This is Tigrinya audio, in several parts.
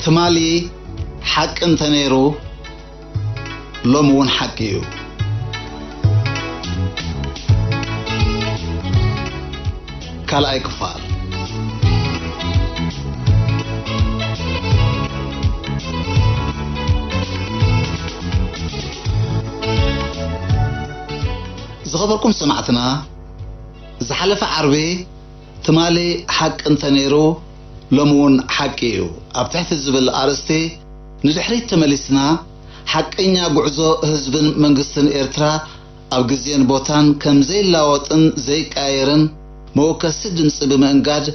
ትማሊ ሓቂ እንተነይሩ፣ ሎሚ እውን ሓቂ እዩ። ካልኣይ ክፋል። ዝኸበርኩም ሰማዕትና፣ ዝሓለፈ ዓርቢ ትማሊ ሓቂ እንተነይሩ፣ ሎሚ እውን ሓቂ እዩ ኣብ ትሕቲ ዝብል ኣርእስቲ ንድሕሪት ተመሊስና፣ ሓቀኛ ጉዕዞ ህዝብን መንግስትን ኤርትራ ኣብ ግዜን ቦታን ከም ዘይላወጥን ዘይቀያየርን መወከሲ ድምጺ ብምእንጋድ፣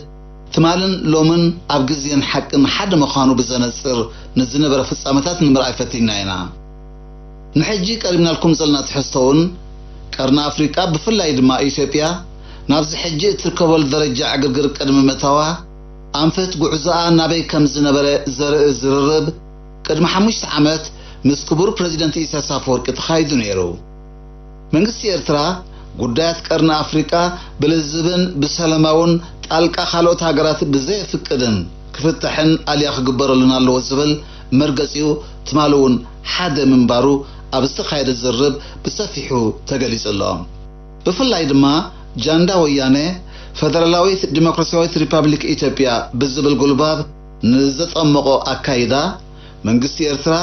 ትማልን ሎምን ኣብ ግዜን ሓቅን ሓደ ምዃኑ ብዘነጽር ንዝነበረ ፍጻመታት ንምርኣይ ፈቲንና ኢና። ንሕጂ ቀሪብናልኩም ዘለና ትሕዝቶ እውን፣ ቀርኒ ኣፍሪቃ ብፍላይ ድማ ኢትዮጵያ ናብዚ ሕጂ እትርከበሉ ደረጃ ዕግርግር ቅድሚ ምእታዋ፣ ኣንፈት ጉዕዞኣ ናበይ ከም ዝነበረ ዘርኢ ዝርርብ ቅድሚ ሓሙሽተ ዓመት ምስ ክቡር ፕረዚደንት ኢሳያስ ኣፈወርቂ ተኻይዱ ነይሩ። መንግስቲ ኤርትራ ጉዳያት ቀርኒ ኣፍሪቃ ብልዝብን ብሰላማውን ጣልቃ ካልኦት ሃገራት ብዘየፍቅድን ክፍታሕን ኣልያ ክግበረሉን ኣለዎ ዝብል መርገጺኡ ትማሊ እውን ሓደ ምንባሩ ኣብ ዝተኻየደ ዝርርብ ብሰፊሑ ተገሊጹ ኣሎ። ብፍላይ ድማ ጃንዳ ወያነ ፈደራላዊት ዲሞክራሲያዊት ሪፓብሊክ ኢትዮጵያ ብዝብል ጉልባብ ንዘጠመቖ ኣካይዳ፣ መንግስቲ ኤርትራ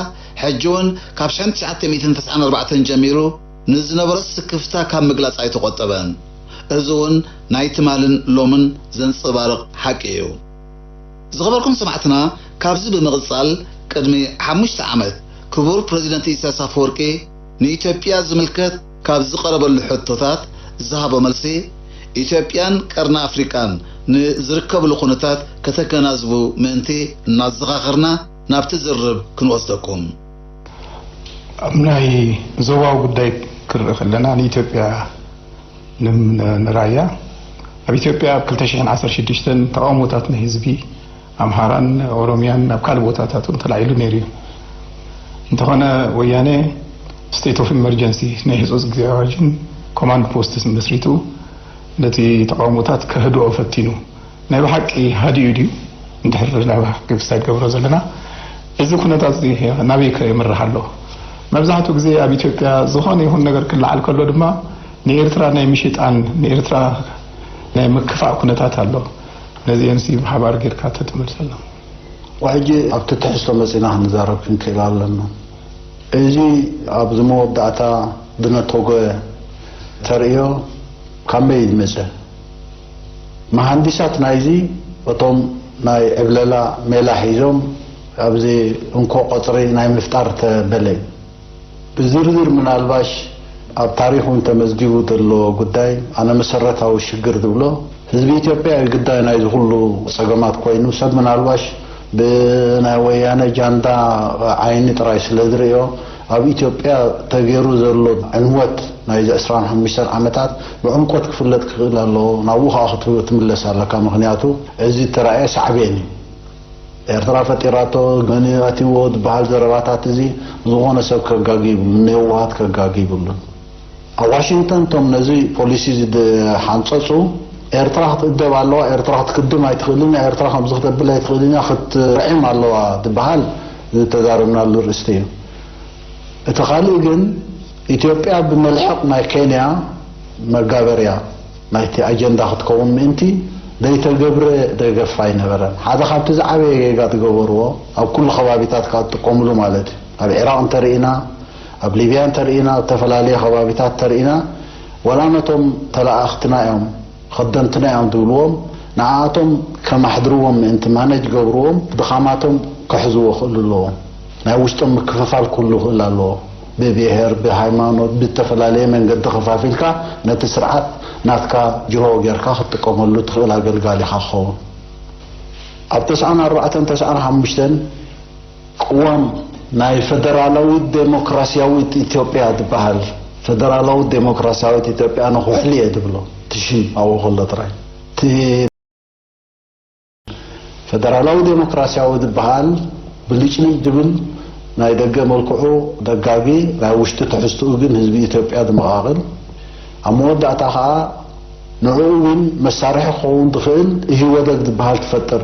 ሕጂ እውን ካብ ሽሕን ትሽዓተ ሚእትን ተስዓን ኣርባዕተን ጀሚሩ ንዝነበሮ ስክፍታ ካብ ምግላጽ ኣይተቖጠበን። እዚ እውን ናይ ትማልን ሎምን ዘንጸባርቕ ሓቂ እዩ። ዝኸበርኩም ሰማዕትና፣ ካብዚ ብምቕጻል ቅድሚ ሓሙሽተ ዓመት ክቡር ፕረዚደንት ኢሳያስ ኣፈወርቂ ንኢትዮጵያ ዝምልከት ካብ ዝቐረበሉ ሕቶታት ዝሃቦ መልሲ፣ ኢትዮጵያን ቀርኒ ኣፍሪቃን ንዝርከብሉ ኩነታት ከተገናዝቡ ምእንቲ እናዘኻኸርና ናብቲ ዝርርብ ክንወስደኩም። ኣብ ናይ ዞባዊ ጉዳይ ክንርኢ ከለና ንኢትዮጵያ ንም-፣ ንራያ ኣብ ኢትዮጵያ ኣብ ክልተ ሽሕን ዓሰርተ ሽዱሽተን ተቓውሞታት ናይ ህዝቢ ኣምሓራን ኦሮሚያን ኣብ ካልእ ቦታታት እውን ተላዒሉ ነይሩ እዩ። እንተኾነ ወያነ ስቴት ኦፍ ኢመርጀንሲ ናይ ህጹጽ ግዜ ኣዋጅን ኮማንድ ፖስት መስሪቱ ነቲ ተቓውሞታት ከህድኦ ፈቲኑ። ናይ ብሓቂ ሃዲኡ ድዩ? እንድሕር ናብ ክሳይ ገብሮ ዘለና፣ እዚ ኩነታት እዚ ናበይ ከ የምርሕ ኣሎ? መብዛሕትኡ ግዜ ኣብ ኢትዮጵያ ዝኾነ ይኹን ነገር ክለዓል ከሎ ድማ ንኤርትራ ናይ ምሽጣን፣ ንኤርትራ ናይ ምክፋእ ኩነታት ኣሎ። ነዚአንሲ ብሓባር ጌርካ ተትመልሰልና። ሕጂ ኣብቲ ትሕዝቶ መጺና ክንዛረብ ክንክእል ኣለና። እዚ ኣብዚ መወዳእታ ብነተጎ ተርእዮ ካብ መይ ዝመጸ? መሃንዲሳት ናይዚ እቶም ናይ ዕብለላ ሜላ ሒዞም ኣብዚ እንኮ ቆጽሪ ናይ ምፍጣር ተበለ እዩ። ብዝርዝር ምናልባሽ ኣብ ታሪኽ እውን ተመዝጊቡ ዘሎ ጉዳይ ኣነ መሰረታዊ ሽግር ዝብሎ ህዝቢ ኢትዮጵያ እዩ ግዳይ ናይዚ ኩሉ ጸገማት ኮይኑ ሰብ ምናልባሽ ብናይ ወያነ ጃንዳ ዓይኒ ጥራይ ስለ ዝርእዮ ኣብ ኢትዮጵያ ተገይሩ ዘሎ ዕንወት ናይዚ ዕስራን ሓሙሽተን ዓመታት ብዕምቆት ክፍለጥ ክኽእል ኣለዎ። ናብኡ ከዓ ክትምለስ ኣለካ። ምኽንያቱ እዚ እተራእየ ሳዕቤን እዩ። ኤርትራ ፈጢራቶ፣ መን እዩ ኣትይዎ ዝበሃል ዘረባታት እዚ ዝኾነ ሰብ ከጋጊ ይብሉ፣ ንየዋሃት ከጋጊ ይብሉ። ኣብ ዋሽንግተን እቶም ነዚ ፖሊሲ ዝሓንጸጹ ኤርትራ ክትእደብ ኣለዋ፣ ኤርትራ ክትክድም ኣይትኽእልን እያ፣ ኤርትራ ከምዚ ክተብል ኣይትኽእልን እያ፣ ክትርዕም ኣለዋ ዝበሃል ዝተዛረብናሉ ርእስቲ እዩ። እቲ ካልእ ግን ኢትዮጵያ ብመልሕቕ ናይ ኬንያ መጋበርያ ናይቲ ኣጀንዳ ክትከውን ምእንቲ ዘይተገብረ ደገፍ ኣይነበረን። ሓደ ካብቲ ዝዓበየ ጌጋ ዝገበርዎ ኣብ ኩሉ ከባቢታት ካብ ትጥቀምሉ ማለት እዩ። ኣብ ዒራቕ እንተርኢና፣ ኣብ ሊብያ እንተርኢና፣ ኣብ ዝተፈላለየ ከባቢታት እንተርኢና፣ ወላ ነቶም ተለኣኽትና እዮም ከደምትና እዮም ዝብልዎም ንዓኣቶም ከማሕድርዎም ምእንቲ ማነጅ ገብርዎም ድኻማቶም ክሕዝዎ ክእሉ ኣለዎም። ናይ ውሽጦም ምክፍፋል ክህሉ ክእል ኣለዎ። ብብሄር፣ ብሃይማኖት፣ ብተፈላለየ መንገዲ ከፋፊልካ ነቲ ስርዓት ናትካ ጅሆ ጌርካ ክትጥቀመሉ ትኽእል ኣገልጋሊኻ ክኸውን። ኣብ ተስዓን ኣርባዕተን ተስዓን ሓሙሽተን ቅዋም ናይ ፈደራላዊት ዴሞክራሲያዊት ኢትዮጵያ ዝበሃል፣ ፈደራላዊት ዴሞክራሲያዊት ኢትዮጵያ ንኹሕሊ እየ ዝብሎ፣ እቲ ሽም ኣብኡ ከሎ ጥራይ። እቲ ፈደራላዊ ዴሞክራሲያዊ ዝበሃል ብልጭልጭ ዝብል ናይ ደገ መልክዑ ደጋጊ፣ ናይ ውሽጢ ትሕዝትኡ ግን ህዝቢ ኢትዮጵያ ዝመቓቕል፣ ኣብ መወዳእታ ኸዓ ንዕኡ እውን መሳርሒ ክኸውን ዝኽእል ኢህወደግ ዝበሃል ትፈጥር፣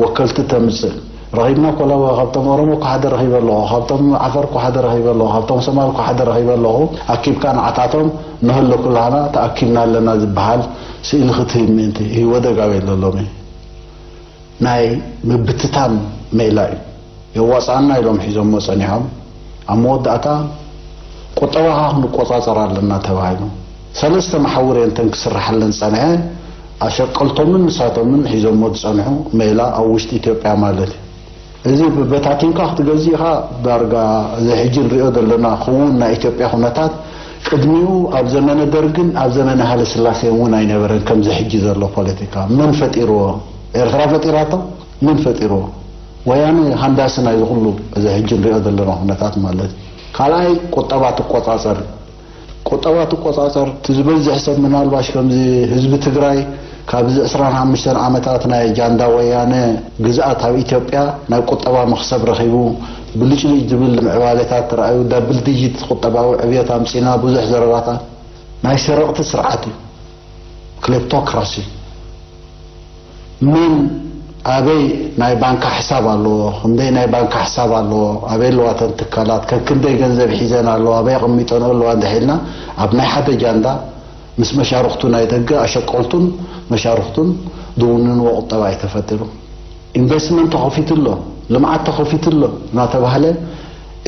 ወከልቲ ተምጽእ። ረኺብና እኮ ኣለዎ። ካብቶም ኦሮሞ እኮ ሓደ ረኺበ ኣለኹ፣ ካብቶም ዓፈር እኮ ሓደ ረኺበ ኣለኹ፣ ካብቶም ሶማል እኮ ሓደ ረኺበ ኣለኹ። ኣኪብካ ንዓታቶም ንህሎ ኩላህና ተኣኪብና ኣለና ዝበሃል ስእሊ ክትህብ ምእንቲ እዩ ወደግ ኣበይ ኣሎ ሎሚ? ናይ ምብትታን ሜላ እዩ። የዋፅኣና ኢሎም ሒዞሞ ጸኒሖም። ኣብ መወዳእታ ቁጠባኻ ክንቆጻጸር ኣለና ተባሂሉ። ሰለስተ መሓውር እየን እተን ክስርሓለን ዝጸንሐ። ኣሸቀልቶምን ንሳቶምን ሒዞሞ ዝጸንሑ ሜላ ኣብ ውሽጢ ኢትዮጵያ ማለት እዩ። እዚ በታቲንካ ክትገዝእ ኢኻ። ዳርጋ እዚ ሕጂ ንሪኦ ዘለና ክውን ናይ ኢትዮጵያ ኩነታት ቅድሚኡ ኣብ ዘመነ ደርግን ኣብ ዘመነ ሃይለስላሴን እውን ኣይነበረን ከምዚ ሕጂ ዘሎ ፖለቲካ። መን ፈጢርዎ? ኤርትራ ፈጢራቶ? መን ፈጢርዎ? ወያነ ሃንዳሲ ናይዚ ኩሉ እዚ ሕጂ ንሪኦ ዘለና ኩነታት ማለት እዩ። ካልኣይ ቁጠባ ትቆጻጸር። ቁጠባ ትቆጻጸር። እቲ ዝበዝሕ ሰብ ምናልባሽ ከምዚ ህዝቢ ትግራይ ካብዚ ዕስራን ሓሙሽተን ዓመታት ናይ ጃንዳ ወያነ ግዝኣት ኣብ ኢትዮጵያ ናይ ቁጠባ መኽሰብ ረኺቡ ብልጭልጭ ዝብል ምዕባለታት ተራእዩ ዳብል ዲጂት ቁጠባዊ ዕብየት ኣምጺና ብዙሕ ዘረባታት ናይ ሰረቕቲ ስርዓት እዩ። ክሌፕቶክራሲ። መን ኣበይ ናይ ባንካ ሕሳብ ኣለዎ፣ ክንደይ ናይ ባንካ ሕሳብ ኣለዎ፣ ኣበይ ኣለዋ እተን ትካላት፣ ከክንደይ ገንዘብ ሒዘን ኣለዋ፣ ኣበይ ኣቐሚጠንኦ ኣለዋ እንድሕር ኢልና ኣብ ናይ ሓደ ጃንዳ ምስ መሻርኽቱ ናይ ደገ ኣሸቀልቱን መሻርኽቱን ዝውንንዎ ቁጠባ እዩ ተፈጢሩ። ኢንቨስትመንት ተኸፊቱ ኣሎ፣ ልምዓት ተኸፊቱ ኣሎ እናተባህለ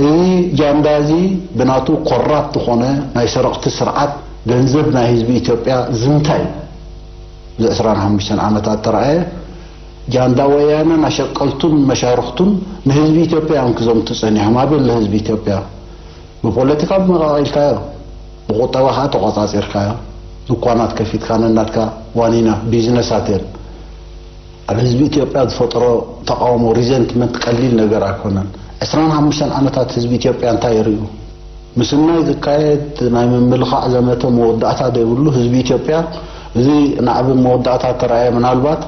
እዚ ጃንዳ እዚ ብናቱ ኮራፕት ዝኾነ ናይ ሰረቕቲ ስርዓት ገንዘብ ናይ ህዝቢ ኢትዮጵያ ዝምታይ እዩ። እዚ ዕስራን ሓሙሽተን ዓመታት ተረኣየ ጃንዳ ወያነን ኣሸቀልቱን መሻርኽቱን ንህዝቢ ኢትዮጵያ እዮም ክዘምቱ ጸኒሖም። ኣበይ ኣሎ ህዝቢ ኢትዮጵያ? ብፖለቲካ መቓቒልካዮ፣ ብቁጠባ ከዓ ተቆጻጺርካዮ። ድኳናት ከፊትካ ነናትካ ዋኒና ቢዝነሳት እየን። ኣብ ህዝቢ ኢትዮጵያ ዝፈጠሮ ተቃውሞ ሪዘንትመንት ቀሊል ነገር ኣይኮነን። ዕስራን ሓሙሽተን ዓመታት ህዝቢ ኢትዮጵያ እንታይ የርእዩ? ምስናይ ዝካየድ ናይ ምምልኻዕ ዘመተ መወዳእታ ዘይብሉ ህዝቢ ኢትዮጵያ እዚ ናዕቢ መወዳእታ ተረኣየ ምናልባት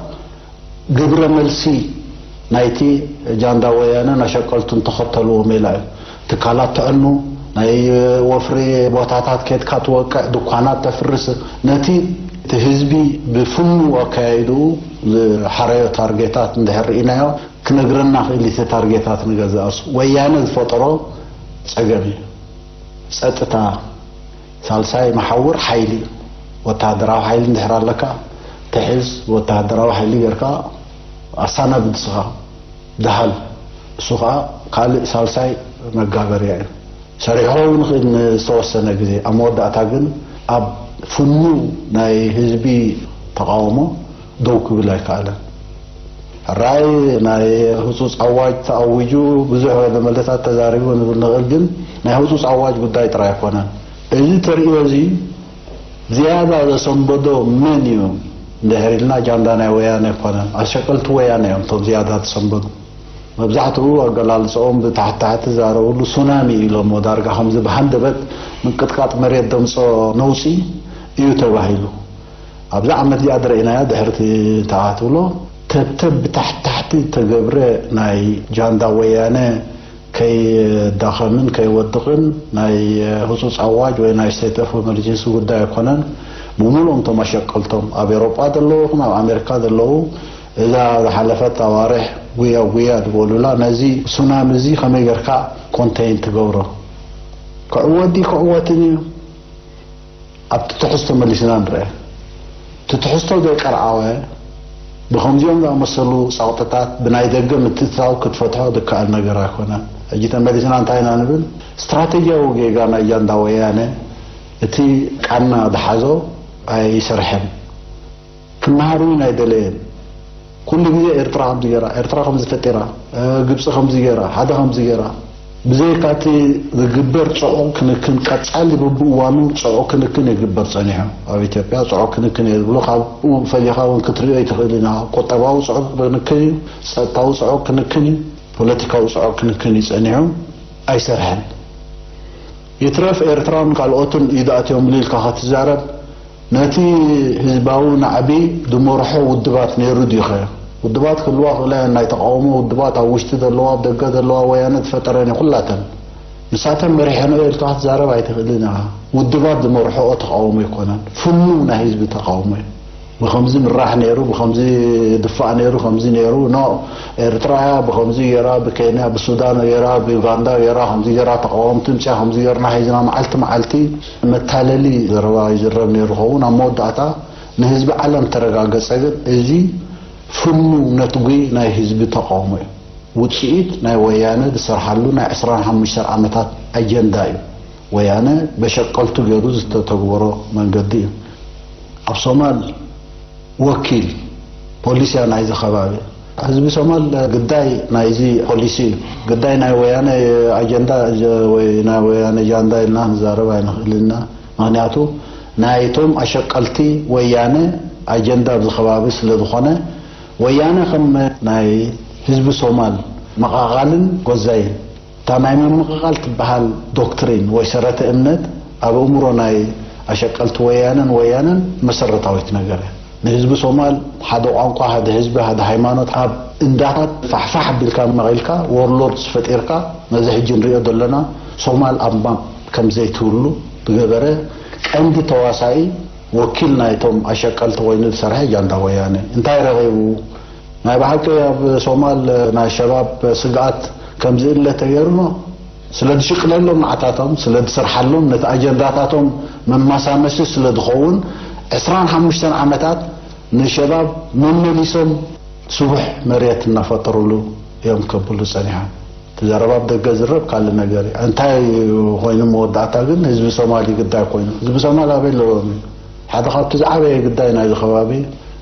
ግብረ መልሲ ናይቲ ጃንዳ ወያነ ናሸቀልቱን ተኸተልዎ ሜላ እዩ። ትካላት ተዕኑ፣ ናይ ወፍሪ ቦታታት ኬድካ ትወቅዕ፣ ድኳናት ተፍርስ፣ ነቲ እቲ ህዝቢ ብፍኑ ኣካያይድኡ ዝሓረዮ ታርጌታት እንድሕር ርኢናዮ ክነግረና ክእል እቲ ታርጌታት ንገዛእሱ። ወያነ ዝፈጠሮ ጸገም እዩ። ጸጥታ፣ ሳልሳይ መሓውር ሓይሊ፣ ወተሃደራዊ ሓይሊ እንድሕር ኣለካ ትሕዝ፣ ወተሃደራዊ ሓይሊ ጌርካ ኣሳናብድ ንስኻ። ደሃል። እሱ ኸዓ ካልእ ሳልሳይ መጋበርያ እዩ። ሰሪሕዎ እውን ይኽእል ንዝተወሰነ ግዜ። ኣብ መወዳእታ ግን ኣብ ፍኑ ናይ ህዝቢ ተቃውሞ ደው ክብል ኣይከኣለን። ሕራይ ናይ ህጹጽ ኣዋጅ ተኣዊጁ ብዙሕ ወደ መለታት ተዛሪቡ ንብል ንኽእል፣ ግን ናይ ህጹጽ ኣዋጅ ጉዳይ ጥራይ ኣይኮነን። እዚ ተርእዮ እዚ ዝያዳ ዘሰንበዶ መን እዩ እንድሕር ኢልና ጃንዳ ናይ ወያነ ኣይኮነን፣ ኣሸቀልቲ ወያነ እዮም እቶም ዝያዳ ተሰንበዱ። መብዛሕትኡ ኣገላልጸኦም ብታሕቲ ታሕቲ ዝዛረብሉ ሱናሚ ኢሎሞ ዳርጋ ከምዚ ብሃንደበት ምንቅጥቃጥ መሬት ደምጾ ነውጺ እዩ ተባሂሉ። ኣብዛ ዓመት እዚኣ ድረኢናያ ድሕርቲ ተኣ ትብሎ ተብተብ ብታሕቲ ታሕቲ ተገብረ ናይ ጃንዳ ወያነ ከይዳኸምን ከይወድቕን ናይ ህጹጽ ኣዋጅ ወይ ናይ ስቴት ኦፍ ኤመርጀንሲ ጉዳይ ኣይኮነን። ብምሉኦም እቶም ኣሸቀልቶም ኣብ ኤውሮጳ ዘለዉ ይኹን ኣብ ኣሜሪካ ዘለዉ እዛ ዝሓለፈት ኣዋርሕ ጉያ ጉያ ዝበሉላ ነዚ ሱናሚ እዚ ከመይ ጌርካ ኮንቴይን ትገብሮ? ክዕወት ድዩ ክዕወትን እዩ? ኣብቲ ትሕዝቶ መሊስና ንርአ። እቲ ትሕዝቶ ዘይቀርዓወ ብኸምዚኦም ዝኣመሰሉ ጸቕጥታት ብናይ ደገ ምትእትታው ክትፈትሖ ዝከኣል ነገር ኣይኮነን። ሕጂ ተመሊስና እንታይ ኢና ንብል? ስትራተጂያዊ ጌጋ ናይ ጃንዳ ወያነ እቲ ቃና ዝሓዞ ኣይሰርሐን። ክመሃሩ እውን ኣይደለየን። ኩሉ ግዜ ኤርትራ ከምዚ ገይራ፣ ኤርትራ ከምዚ ፈጢራ፣ እ፣ ግብጺ ከምዚ ገይራ፣ ሓደ ከምዚ ገይራ። ብዘይካ እቲ ዝግበር ጽዑቕ ክንክን፣ ቀጻሊ በብእዋኑ ጽዑቕ ክንክን ይግበር ጸኒሑ። ኣብ ኢትዮጵያ ጽዑቕ ክንክን እየ ዝብሎ፣ ካብኡ ፈሊኻ እውን ክትርእዮ ኣይትኽእልን ኢኻ። ቁጠባዊ ጽዑቕ ክንክን እዩ፣ ጸጥታዊ ጽዑቕ ክንክን እዩ፣ ፖለቲካዊ ጽዑቕ ክንክን እዩ ጸኒሑ፣ ኣይሰርሐን። ይትረፍ ኤርትራን ካልኦትን ኢድ ኣትዮም ኢልካ ክትዛረብ፣ ነቲ ህዝባዊ ናዕቢ ዝመርሖ ውድባት ነይሩ ድዩኸ? ውድባት ክህልዋ ክእላ እየን፣ ናይ ተቓውሞ ውድባት ኣብ ውሽጢ ዘለዋ፣ ኣብ ደገ ዘለዋ፣ ወያነ ዝፈጠረን እዩ ኩላተን። ንሳተን መሪሐንኦ ኢልካ ክትዛረብ ኣይትኽእልን ኢኻ። ውድባት ዝመርሖኦ ተቓውሞ ኣይኮነን፣ ፍኑው ናይ ህዝቢ ተቓውሞ እዩ። ብኸምዚ ምራሕ ነይሩ፣ ብኸምዚ ድፋእ ነይሩ፣ ከምዚ ነይሩ፣ ኖ፣ ኤርትራ እያ ብኸምዚ ገይራ፣ ብኬንያ፣ ብሱዳን ገይራ፣ ብዩጋንዳ ገይራ፣ ከምዚ ገይራ፣ ተቃወምቲ ምጽያ፣ ከምዚ ገይርና ሒዝና፣ መዓልቲ መዓልቲ መታለሊ ዘረባ ይዝረብ ነይሩ ኸውን። ኣብ መወዳእታ ንህዝቢ ዓለም ተረጋገጸ። ግን እዚ ፍኑው ነትጒ ናይ ህዝቢ ተቃውሞ እዩ። ውጽኢት ናይ ወያነ ዝሰርሓሉ ናይ ዕስራን ሓሙሽተን ዓመታት ኣጀንዳ እዩ። ወያነ በሸቀልቱ ገይሩ ዝተተግበሮ መንገዲ እዩ። ኣብ ሶማል ወኪል ፖሊስያ ናይዚ ከባቢ። ህዝቢ ሶማል ግዳይ ናይዚ ፖሊሲ እዩ። ግዳይ ናይ ወያነ ኣጀንዳ ወይ ናይ ወያነ ጃንዳ ኢልና ክንዛረብ ኣይንኽእልን ኢና። ምኽንያቱ ናይቶም ኣሸቀልቲ ወያነ ኣጀንዳ ኣብዚ ከባቢ ስለ ዝኾነ፣ ወያነ ከም ናይ ህዝቢ ሶማል መቓቓልን ጎዛይን፣ እታ ናይ ምምቕቓል ትበሃል ዶክትሪን ወይ ሰረተ እምነት ኣብ ኣእምሮ ናይ ኣሸቀልቲ ወያነን ወያነን መሰረታዊት ነገር እያ። ንህዝቢ ሶማል ሓደ ቋንቋ፣ ሓደ ህዝቢ፣ ሓደ ሃይማኖት ኣብ እንዳታት ፋሕፋሕ ኣቢልካ መቒልካ ዎርሎርድስ ፈጢርካ፣ ነዚ ሕጂ ንሪኦ ዘለና ሶማል ኣብ ማፕ ከም ዘይትህሉ ዝገበረ ቀንዲ ተዋሳኢ፣ ወኪል ናይቶም ኣሸቀልቲ ኮይኑ ዝሰርሐ ጃንዳ ወያነ። እንታይ ረኺቡ? ናይ ብሓቂ ኣብ ሶማል ናይ ሸባብ ስግኣት ከም ዝእለ ተገይሩ ነው። ስለ ዝሽቅለሎም ንዓታቶም፣ ስለ ዝሰርሓሎም፣ ነቲ ኣጀንዳታቶም መማሳመሲ ስለ ዝኸውን፣ ዕስራን ሓሙሽተን ዓመታት ንሸባብ መመሊሶም ስቡሕ መሬት እናፈጠሩሉ እዮም ከብሉ ጸኒሖም። እቲ ዘረባ ኣብ ደገ ዝረብ ካልእ ነገር እዩ። እንታይ ኮይኑ መወዳእታ ግን ህዝቢ ሶማል ይግዳይ ኮይኑ። ህዝቢ ሶማል ኣበይ ኣለዎም እዩ? ሓደ ካብቲ ዝዓበየ ግዳይ ናይዚ ከባቢ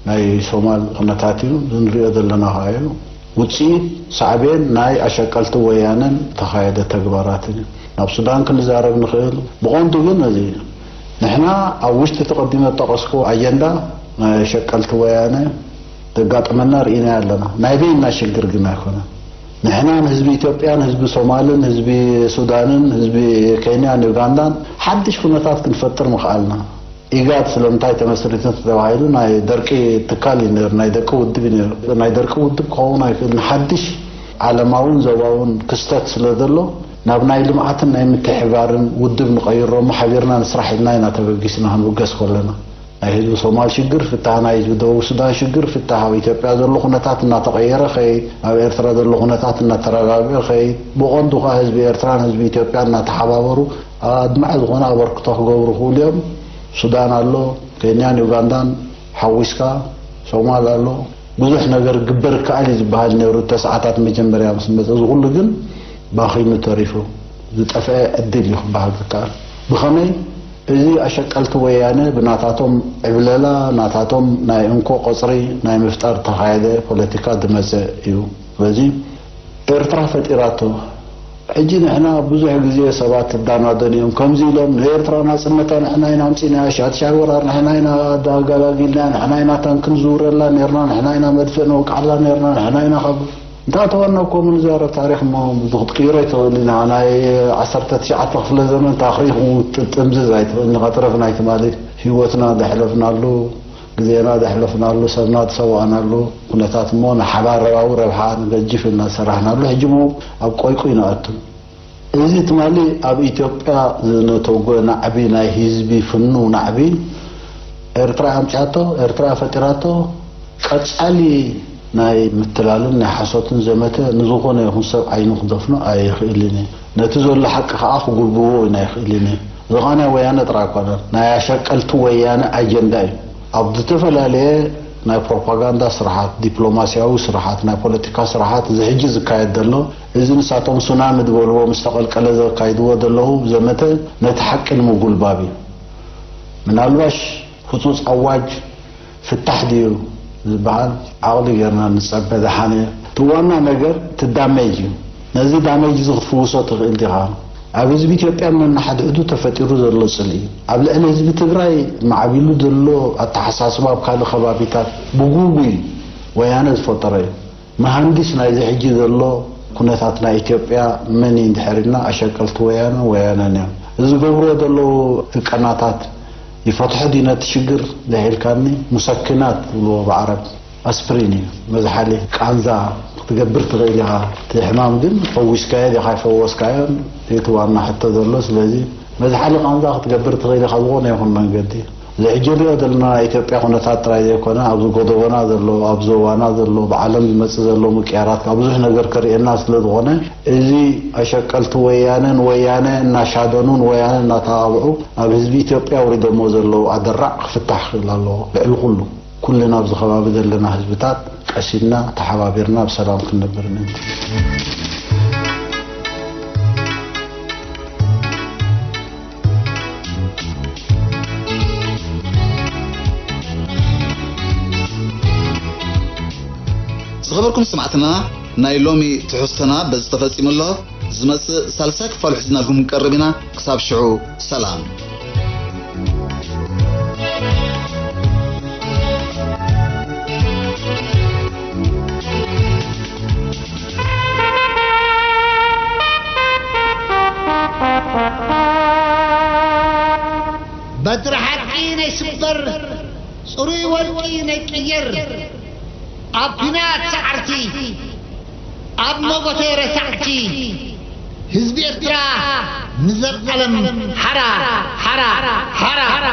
ናይ ሶማል ኩነታት እዩ። እዚ ንሪኦ ዘለና ከኣ እዩ። ውጽኢት ሳዕቤን ናይ ኣሸቀልቲ ወያነን ተኻየደ ተግባራትን እዩ። ናብ ሱዳን ክንዛረብ ንኽእል። ብቐንዱ ግን እዚ እዩ። ንሕና ኣብ ውሽጢ እቲ ቀዲመ ዝጠቐስኩዎ ኣጀንዳ ናይ ኣሸቀልቲ ወያነ ዘጋጠመና ርኢናዮ ኣለና። ናይ በይንና ሽግር ግን ኣይኮነን። ንሕና ንህዝቢ ኢትዮጵያን ህዝቢ ሶማልን ህዝቢ ሱዳንን ህዝቢ ኬንያን ዩጋንዳን ሓድሽ ኩነታት ክንፈጥር ምኽኣልና። ኢጋድ ስለምንታይ ተመስሪቱ ተባሂሉ ናይ ደርቂ ትካል እዩ ነይሩ፣ ናይ ደቂ ውድብ እዩ ነይሩ። ናይ ደርቂ ውድብ ክኸውን ኣይክእልን። ሓድሽ ዓለማውን ዞባውን ክስተት ስለ ዘሎ ናብ ናይ ልምዓትን ናይ ምትሕብባርን ውድብ ንቐይሮ እሞ ሓቢርና ንስራሕ ኢልና ኢና ተበጊስና ክንብገስ ከለና። ናይ ህዝቢ ሶማል ሽግር ፍታህ፣ ናይ ህዝቢ ደቡብ ሱዳን ሽግር ፍታህ፣ ኣብ ኢትዮጵያ ዘሎ ኩነታት እናተቐየረ ከይድ፣ ኣብ ኤርትራ ዘሎ ኩነታት እናተረጋግአ ከይድ፣ ብቐንዱ ከኣ ህዝቢ ኤርትራን ህዝቢ ኢትዮጵያን እናተሓባበሩ ኣድማዒ ዝኾነ ኣበርክቶ ክገብሩ ይኽእሉ እዮም። ሱዳን ኣሎ፣ ኬንያን ዩጋንዳን ሓዊስካ፣ ሶማል ኣሎ። ብዙሕ ነገር ክግበር ይከኣል እዩ ዝበሃል ነይሩ፣ ተስዓታት መጀመርያ ምስ መጸ። እዚ ኩሉ ግን ባኺኑ ተሪፉ፣ ዝጠፍአ ዕድል እዩ ክበሃል ዝከኣል። ብኸመይ? እዚ ኣሸቀልቲ ወያነ ብናታቶም ዕብለላ፣ ናታቶም ናይ እንኮ ቁጽሪ ናይ ምፍጣር ተኻየደ ፖለቲካ ዝመጸ እዩ። ስለዚ ኤርትራ ፈጢራቶ። ሕጂ ንሕና ብዙሕ ግዜ ሰባት ይዳናደኑ እዮም። ከምዚ ኢሎም ንኤርትራ ናጽነታ ንሕና ኢና ኣምጺእናያ፣ ሻድሻይ ወራር ንሕና ኢና ኣጋላጊልና፣ ንሕና ኢና ታንክ ንዝውረላ ኔርና፣ ንሕና ኢና መድፍዕ ንወቅዓላ ኔርና፣ ንሕና ኢና ካብ እንታ ተዋና እኮ ንዛረብ ታሪኽ እሞ ክትቅይሮ ኣይትኽእል ኢና። ናይ ዓሰርተ ትሽዓተ ክፍለ ዘመን ታሪኽ እውን ክትጥምዝዝ ኣይትኽእል ኢኻ። ትረፍ ናይ ትማሊ ህይወትና ዘሕለፍናሉ፣ ግዜና ዘሕለፍናሉ፣ ሰብና ዝሰዋእናሉ ኩነታት እሞ ንሓባራዊ ረብሓ ንገጅፍ ኢልና ዝሰራሕናሉ ሕጂ እሞ ኣብ ቆይቁይ ንኣቱ። እዚ ትማሊ ኣብ ኢትዮጵያ ዝነተጎ ናዕቢ፣ ናይ ህዝቢ ፍኑው ናዕቢ፣ ኤርትራ ኣምጺኣቶ፣ ኤርትራ ፈጢራቶ፣ ቀጻሊ ናይ ምትላልን ናይ ሓሶትን ዘመተ ንዝኾነ ይኹን ሰብ ዓይኑ ክደፍኖ ኣይኽእልን እዩ። ነቲ ዘሎ ሓቂ ከኣ ክጉልብቦ እውን ኣይኽእልን እዩ። እዚ ከኣ ናይ ወያነ ጥራይ ኣይኮነን፣ ናይ ኣሸቀልቲ ወያነ ኣጀንዳ እዩ። ኣብ ዝተፈላለየ ናይ ፕሮፓጋንዳ ስራሓት፣ ዲፕሎማስያዊ ስራሓት፣ ናይ ፖለቲካ ስራሓት፣ እዚ ሕጂ ዝካየድ ዘሎ፣ እዚ ንሳቶም ሱናሚ ዝበልዎ ምስ ተቐልቀለ ዘካይድዎ ዘለዉ ዘመተ ነቲ ሓቂ ንምጉልባብ እዩ። ምናልባሽ ህጹጽ ኣዋጅ ፍታሕ ድዩ ዝበሃል ዓቕሊ ጌርና ንጸበ። ደሓነ እቲ ዋና ነገር እቲ ዳሜጅ እዩ። ነዚ ዳሜጅ እዚ ክትፍውሶ ትኽእል ዲኻ? ኣብ ህዝቢ ኢትዮጵያ ነንሓድሕዱ ተፈጢሩ ዘሎ ጽልኢ፣ ኣብ ልዕሊ ህዝቢ ትግራይ ማዕቢሉ ዘሎ ኣተሓሳስባ ኣብ ካልእ ከባቢታት ብጉጉይ ወያነ ዝፈጠሮ እዩ። መሃንዲስ ናይዚ ሕጂ ዘሎ ኩነታት ናይ ኢትዮጵያ መን እዩ እንድሕር ኢልና ኣሸቀልቲ ወያነ ወያነን እዮም። እዚ ዝገብርዎ ዘለዉ ህቀናታት ይፈትሖ ድዩ ነቲ ሽግር እንድሕር ኢልካኒ፣ ሙሰኪናት ዝብልዎ ብዓረብ ኣስፕሪን እዩ መዝሓሊ። ቃንዛ ክትገብር ትኽእል ኢኻ። እቲ ሕማም ግን ፈዊስካዮ ዲኻ ኣይፈወስካዮን እቲ ዋና ሕቶ ዘሎ። ስለዚ መዝሓሊ ቃንዛ ክትገብር ትኽእል ኢኻ ዝኾነ ይኹን መንገዲ። እዚ ሕጂ ንሪኦ ዘለና ናይ ኢትዮጵያ ኩነታት ጥራይ ዘይኮነ፣ ኣብዚ ጎደቦና ዘሎ፣ ኣብ ዞባና ዘሎ፣ ብዓለም ዝመጽእ ዘሎ ምቅያራት፣ ካብ ብዙሕ ነገር ከርእየና ስለ ዝኾነ፣ እዚ ኣሸቀልቲ ወያነ ንወያነ እናሻደኑን ወያነ እናተባብዑ ናብ ህዝቢ ኢትዮጵያ ኣውሪዶሞ ዘለዉ ኣደራዕ ክፍታሕ ክኽእል ኣለዎ። ልዕሊ ኩሉ፣ ኩልና ኣብዚ ከባቢ ዘለና ህዝብታት ቀሲንና፣ ተሓባቢርና ብሰላም ክንነብር ምእንቲ። ዝኸበርኩም ሰማዕትና፣ ናይ ሎሚ ትሕዝቶና በዚ ተፈጺሙ ኣሎ። ዝመጽእ ሳልሳይ ክፋሉ ሒዝናልኩም ክንቀርብ ኢና። ክሳብ ሽዑ ሰላም። በትሪ ሓቂ ነይስበር፣ ጽሩይ ወርቂ ነይቅየር፣ ኣብ ኲናት ሰዓርቲ፣ ኣብ መጎተ ረሳዕቲ፣ ህዝቢ ኤርትራ ንዘልኣለም ሓራ፣ ሓራ፣ ሓራ።